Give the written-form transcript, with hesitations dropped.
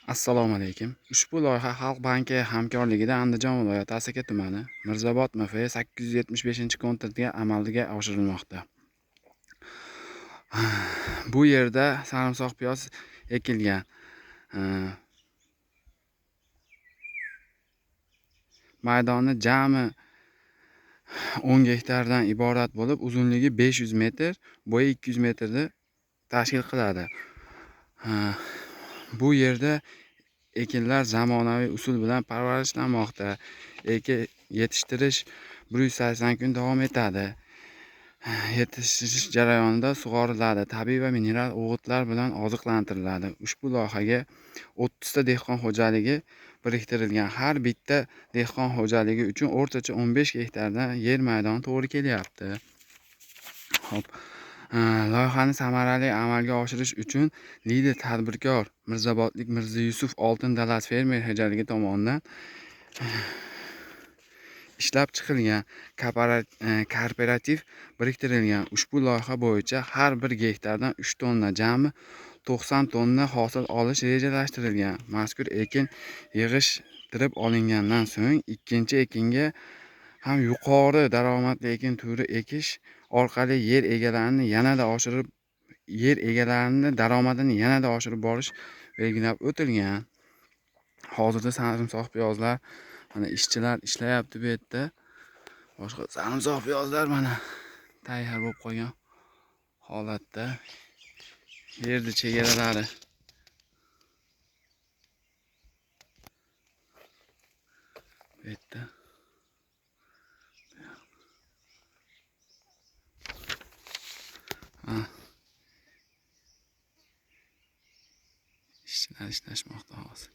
Assalomu alaykum. Ushbu loyiha Xalq banki hamkorligida Andijon viloyati Asaka tumani Mirzobod MF 875-kontrga amalga oshirilmoqda. Bu yerda sarimsoq piyoz ekilgan. Maydoni jami 10 gektardan iborat bo'lib, uzunligi 500 metr, bo'yi 200 metrni tashkil qiladi. Bu yerda ekinlar zamonaviy usul bilan parvarishlanmoqda. Ekin yetishtirish 180 kun davom etadi. Yetishtirish jarayonida sug'oriladi, tabiiy va mineral o'g'itlar bilan oziqlantiriladi. Ushbu loyihaga 30 ta dehqon xo'jaligi biriktirilgan. Har bitta dehqon xo'jaligi uchun o'rtacha 15 gektardan yer maydoni to'g'ri kelyapti. Xo'p, loyihani samarali amalga oshirish uchun lider tadbirkor Mirzobodlik Mirza Yusuf Oltin Dalat fermer xo'jaligi tomonidan ishlab chiqilgan kooperativ biriktirilgan. Ushbu loyiha bo'yicha har bir gektardan 3 tonna, jami 90 tonna hosil olish rejalashtirilgan. Mazkur ekin yig'ishtirib olingandan so'ng ikkinchi ekinga ham yuqori daromadli ekin turi ekish orqali yer egalarini yanada oshirib, yer egalarini daromadini yanada oshirib borish belgilab o'tilgan. Hozirda sarimsoq piyozlar mana ishchilar ishlayapti bu yerda. Boshqa sarimsoq piyozlar mana tayyor bo'lib qolgan holatda. Yerni chegaralari bu yerda. Ishchilar ishlashmoqda hozir.